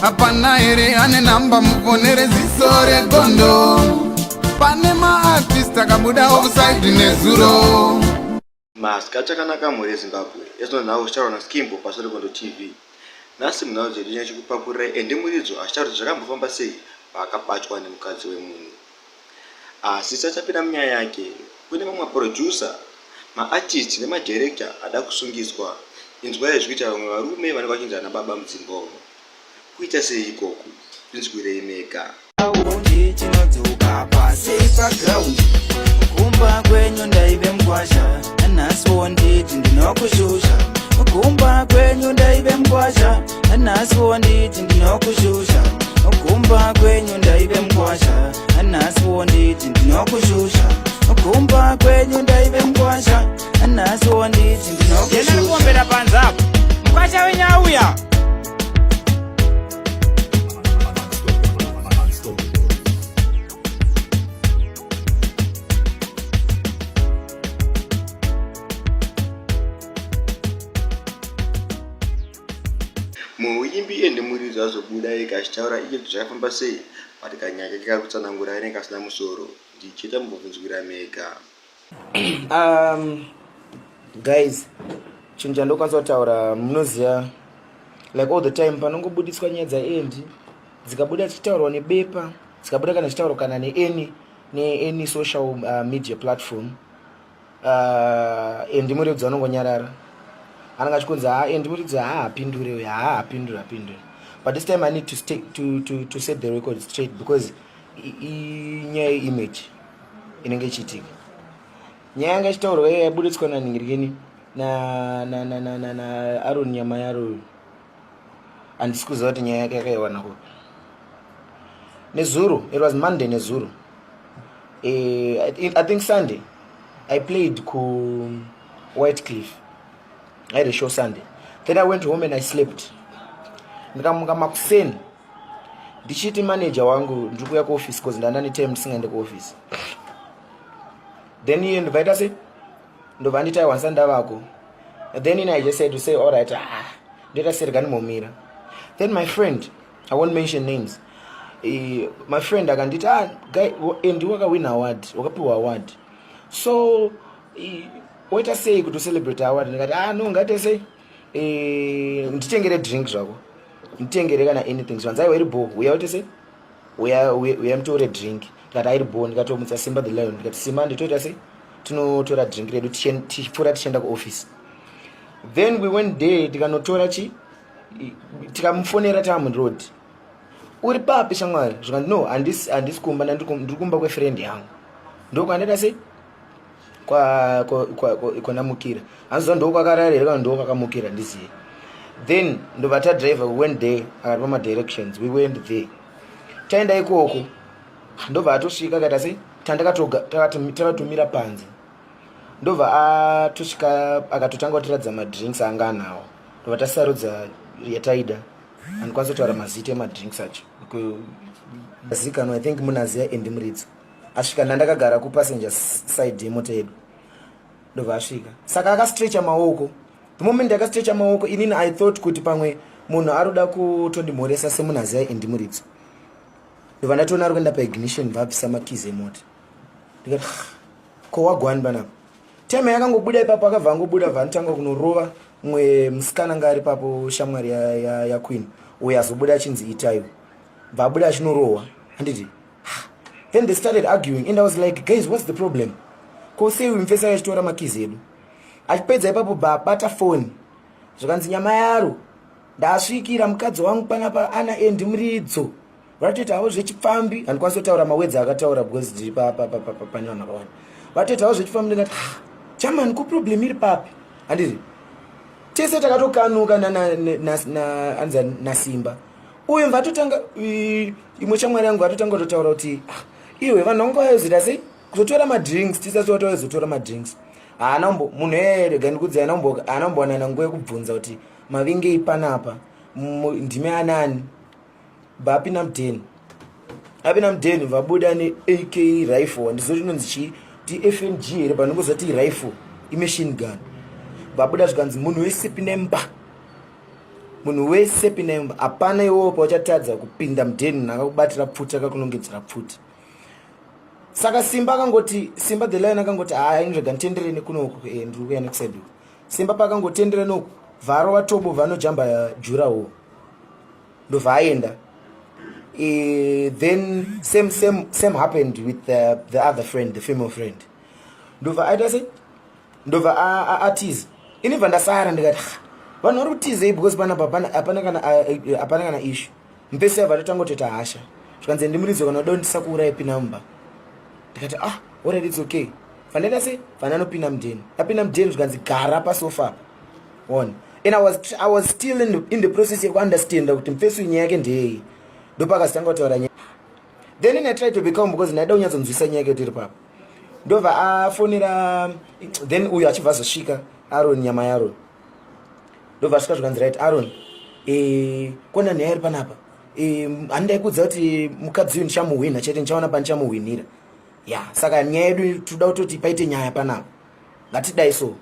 Hapana here ane namba mufonere ziso regondo. Pane maartist akabuda offside nezuro. Masikati akanaka mhuri yeZimbabwe, ezvino nhau zvichitaurwa naSkimbo paSorekondo TV. Nhasi munhau dzedu nyaya chikupakurirai Andy Muridzo achitaura kuti zvakambofamba sei paakabatwa nemukadzi wemunhu. Asi tisati tapinda munyaya yake, kune mamwe maproducer, maartist nemadirector ada kusungiswa. Inzwai zvikuita vamwe varume vanenge vachinzi ana baba mudzimba umu. Kuita sei ikoku? Zvinzwirei mega. Chinodzoka pasi paground kumba kwenyu ndaive mkwasha nhasi wonditi ndinokushusha kumba kwenyu ndaive mkwasha nhasi wonditi ndinokushusha kumba kwenyu ndaive mkwasha nhasi wonditi ndinokushusha kumba kwenyu ndaive mkwasha nhasi wonditi ndinokushusha kuombera panze apo mkwasha wenyu auya. Muimbi Andy Muridzo azobuda ega achitaura iye kuti zvakafamba sei but kanyaya kake kari kutsanangura kanenge kasina musoro ndicheta mumbobvunzwira mega. Guys, chinhu chandokwanisa kutaura, munoziva, like all the time panongobudiswa nyaya dzaAndy, dzikabuda dzichitaurwa nebepa, dzikabuda kana dzichitaurwa kana neany neany social media platform, Andy Muridzo anongonyarara, anenge achikunzi ha Andy Muridzo haapindure uyu, haapindure, apindure. But this time I need to, stay, to set the record straight because inyaya yeimage inenge ichiitika. Nyaya yanga ichitaurwa iya yaburitswa nanhingirikini naAron Nyamayaro uyu, handisi kuziva kuti nyaya yake yakaiwana kupi. Nezuro, it was Monday, nezuro, I think Sunday, I played ku White Cliff. I had a show Sunday, then I went home and I slept. Ndikamuka makuseni ndichiti manager wangu ndiri kuuya kuoffice, cause ndanda netime ndisingaende kuoffice. Then iye ndobvaita se ndobva nditi aiwa, ndavako. Then in I just said to say, all right, ah, ndoita serega ndimomira. Then my friend, I won't mention names, my friend akanditi, ah guy, Andy wakawina award, wakapiwa award, so waita sei kuti ucelebrate award? Ndikati, ah no, ngaite sei, nditengere drink zvako, nditengere kana anything. Zvanzi, aiwa, iri bo, uya uite sei, uya uya mutore drink. Ndikati airi bo. Ndikatomutsa Simba the Lion, ndikati, Simba, nditoita sei, tinotora drink redu tichipfuura tichienda kuoffice. Then we went there, tikanotora chi, tikamufonera tamuroad, uri papi shamwari? Zvikanzi, no, handisi kumba, ndiri kumba kwefriend yangu, ndokwandaita sei, kwanamukira. Hanziva ndokwakarara here kana ndokwakamukira, ndizive. Then ndobva tadriver, we went there, akatipa madirections, we went there. Taenda ikoko, ndobva atosvika, akaita sei, tandakatotumira panze. Ndobva atosvika, akatotanga kutiratidza madrinks anga anawo, ndobva tasarudza yataida. Handikwanisa kutaura mazita emadrinks acho zikanwa. I think munaziya Andy Muridzo asvika, ndandakagara kupassenger side yemota yedu. Ndobva asvika, saka akastrecha maoko. The moment akastrecha maoko, inini I thought kuti pamwe munhu ari kuda kutondimhoresa semunhu aziva Andy Muridzo. Ndobva ndatoona ari kuenda paignition, bva abvisa makeys emota. Ndikati, ko wagwani panapa? Time yakangobuda ipapo, akabva angobuda, bva anotanga kunorova mumwe musikana anga ari papo, shamwari yaQueen ya, ya uyo azobuda achinzi Itayo, bva abuda achinorohwa, handiti? Then they started arguing and I was like, guys, what's the problem? Ko sei uyu mufesi achitora makeys edu? Achipedza ipapo, bva abata foni, zvikanzi, nyama yaro, ndasvikira mukadzi wangu panapa ana Andy Muridzo, vatoita havo zvechipfambi. Handikwanisi kutaura mawedzi akataura because ndiri pane vanhu vakawanda. Vatoita havo zvechipfambi. Ndikati, ah, chamani, ko problem iri papi? Handiti tese takatokanuka anza naSimba uyu, vatotanga, imwe shamwari yangu vatotanga kutotaura kuti, ah, iwe, vanhu vanga vayozoita sei kuzotora madrinks tisati watozotora madrinks? Haana munhu erega ndikudzi, haana kumbowanana nguva yekubvunza kuti mavingei panapa, ndime anani. Bapinda mudheni, apinda mudheni, vabuda neAK rifle. Handizoti inonzi chii, ti FNG here, panongozoti rifle, imachine gun. Vabuda, zvikanzi, munhu wese pinda mumba. Munhu wese pinda mumba, hapana iwowo pauchatadza kupinda mudheni, munhu akakubatira pfuti, akakunongedzera pfuti. Saka Simba akangoti, Simba the Lion akangoti, "Haa, inirega nditendereni kunoku, ndiri kuya nekuside uku." Simba paakangotendera noku, vharo vatobo vanojamba durawall, ndobva aenda. Then same happened with the other friend, the female friend. Ndobva aita sei, ndobva atiza. Inibva ndasara ndikati, "Ah, vanhu vari kutizei?" Because panapa hapana kana issue. Mupesi yabva atotanga kutoita hasha, zvikanzi, "Ndimuridzo, kana uda ndisakuurai, pinda mumba." Ndikati, "Ah, alright, it's okay." Fandaita sei, fandanopinda mudheni. Apinda mudheni, zvikanzi, "Gara pasofa apa." One, and I was still in the process yekuunderstanda kuti mufesi nyaya yake ndeyei. Ndopakazotanga kutaura nyaya. Then I tried to become, because ndaida kunyatsonzwisa nyaya yake kuti iri papa. Ndobva afonera, then uyu achibva azosvika, Aron, nyama yaAron. Ndobva asvika, zvikanzi, "Right, Aron, kona nyaya iri panapa. Handidai kudza kuti mukadzi uyu ndichamuhwina chete, ndichaona pandichamuhwinira ya. Saka nyaya yedu toda kutoti paite nyaya panapa, ngatidai." So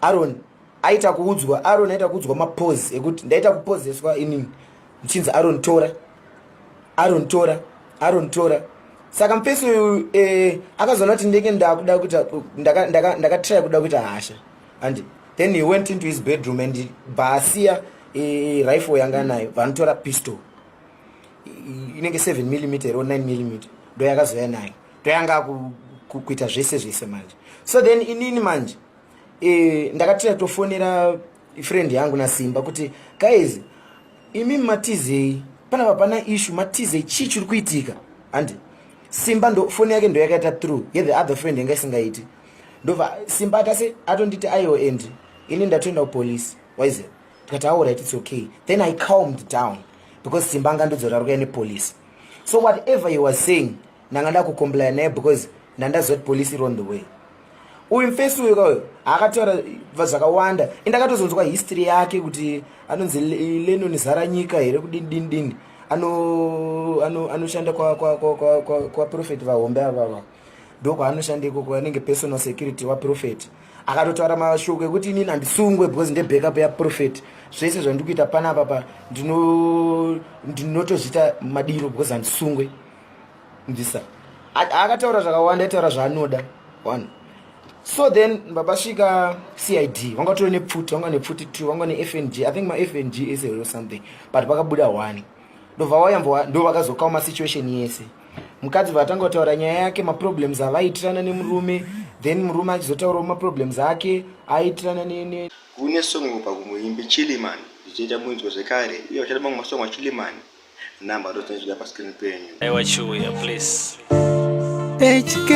Aron aita kuudzwa, Aron aita kuudzwa mapose ekuti ndaita kupozeswa inini, ndichinzi, "Aron, tora, Aron, tora, Aron, tora." Saka mufesi uyu akazoona kuti ndenge ndakuda kuita, ndakatry kuda kuita hasha, and then he went into his bedroom and bvaasiya rifle yanga nayo, vanotora pistol inenge 7 mm or 9 mm, ndo yakazoya nayo, ndoyanga kuita zvese zvese manje. So then inini manje ndakatira tofonera friend yangu naSimba kuti, "Guys, imi matizei panapa? Pana issue, matizei? Chii chiri kuitika?" Handi Simba ndo foni yake ndo yakaita through ye the other friend yanga isingaiti. Ndobva Simba atase atonditi, "Aiwa, and ini ndatoenda kupolisi, waiziva." Ndikati, "Alright, it's okay." Then I calmed down because Simba anga ndodzora ari kuya nepolisi. So whatever he was saying, ndanga ndakucomplya naye because ndandaziva kuti polisi iri on the way. Uyu mufesi uyu kauyu akataura zvakawanda. Indakatozonzwa history yake kuti anonzi Lenon Zaranyika here, kudini dini dini, anoshanda kwaprofeti vahombe avava, ndokwaanoshanda ikoko, anenge personal security waprofeti. Akatotaura mashoko ekuti, "Inini handisungwe because ndebackup yaprofeti. Zvese zvandiri kuita panapa pa ndinotozviita madiro because handisungwe." Ndisa akataura zvakawanda, aitaura zvaanoda one. So then babasvika CID, vanga tori nepfuti, vanga nepfuti two, vanga neFNG, I think maFNG ese or something, but vakabuda one. Ndobva wayambwa, ndo vakazokauma situation yese. Mukadzi vatanga kutaura nyaya yake, maproblems avaitirana nemurume, then murume achizotaurawo maproblems ake aitirana ne Kune song kubva kumuimbi Chiliman, ndichiita muinzwa zvekare. Iye uchada mamwe masong aChiliman, namba ndodzinozvida pascreen penyu. Aiwa, chiuya please. HK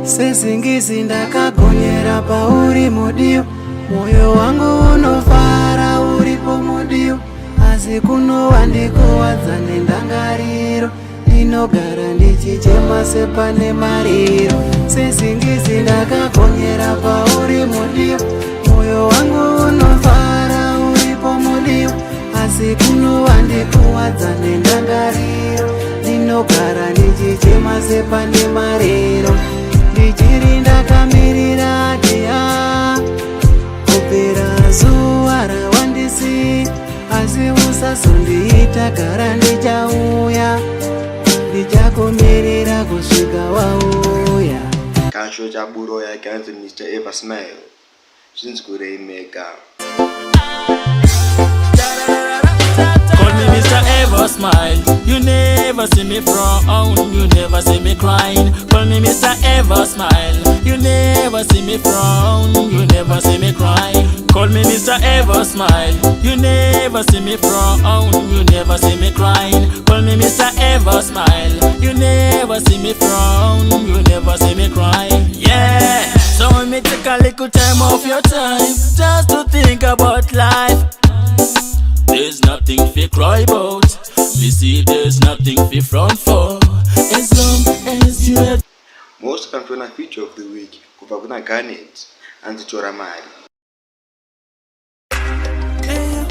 sezingizi, ndakagonyera pauri mudiwa, moyo wangu unofara uripo mudiwa, asi kunova ndikuwadza nendangariro, ndinogara ndichichema sepane mariro. Sezingizi ndakagonyera pauri mudiwa, moyo wangu unofara uripo mudiwa, asi kunova ndikuwadza nendangariro, ndinogara ndichichema sepane mariro. Ndichiri ndakamirira dia kubvira zuva rawandisi, asi usazondiita gara, ndichauya, ndichakumirira kusvika wauya. Kasho chaburo yake anzi Mr Ever Smile, zvinzwirei mega. Call me Mr. Ever Smile. You never see me frown, you never see me crying. Call me Mr. Ever Smile. You never see me frown, you never see me crying. Call me Mr. Ever Smile. You never see me frown, you never see me crying. Call me Mr. Ever Smile. You never see me frown, you never see me crying. Yeah. So let me take a little time off your time just to think about life. There's nothing fi cry about. Me see there's nothing fi frown for. As long as you have Most kamtiona feature of the week kubva kuna Garnet, anzi Tora Mari. Eyo,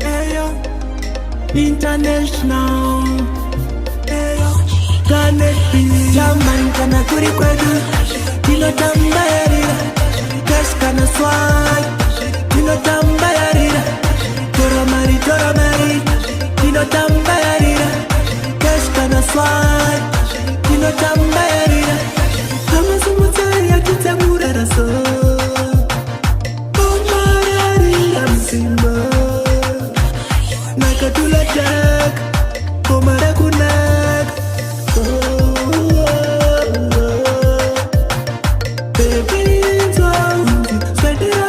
eyo, international. Eyo, Garnet B. German kana kuri kwedu, tinotamba yarira. Cash kana swag, tinotamba yarira. Tora. Tora mari, tora mari, tinotamba yarira. Cash kana swag, tinotamba yarira. Amasimutsa yatitsamurara so. Omararira msimba. Nakatula jack, komara kunak. Oh, oh, oh. Baby, nzwa swedera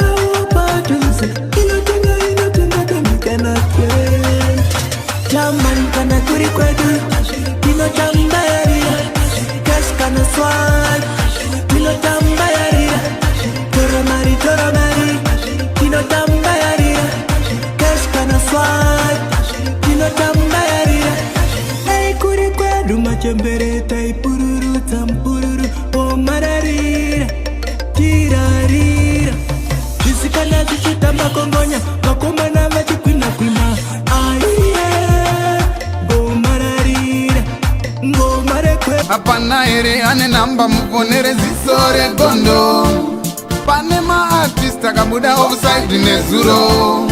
padhuze. Inotenga, inotenga kamikanake. Jaman kana kuri kwedu, tinotamba yarira. Cash kana swag, tinotamba yarira. Tora mari, tora mari, tinotamba yarira. Cash kana swag, tinotamba yarira. Ei kuri kwedu machembere taipururudza mpururu omararira tirarira zvisikana zvichitamba kongonya vakomana vachikwina-kwina aiye ngomararira ngoma rekwe. Hapana here ane namba muponere ziso regondo? Pane maartist akabuda offside nezuro.